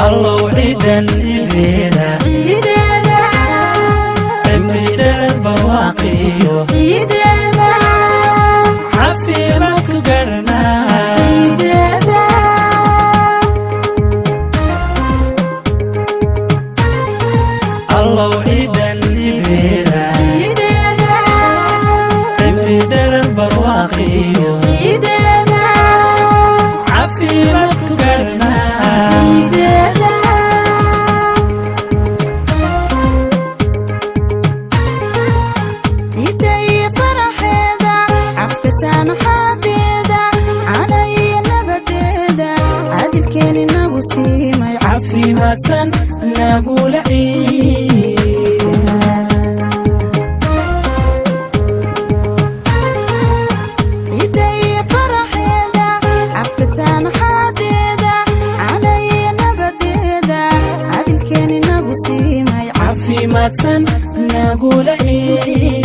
Allow ciidan ciideeda, ciideeda, cimri dherer barwaaqiyo, ciideeda, caafimaad ku garnaa. Ciideeda. Allow ciidan ciideeda, ciideeda, cimri dherer barwaaqiyo, ciideeda, caafimaad ku garnaa. Ciideeda. Ciidda iyo faraxeeda, cafka saamaxaadeeda, cana iyo nabadeeda, cadilkeen inagu siimay. Caafimaadsan nagula ciida. Ciidda iyo faraxeeda, cafka saamaxaadeeda, cana iyo nabadeeda, cadilkeen inagu siimay. Caafimaadsan nagula ciida.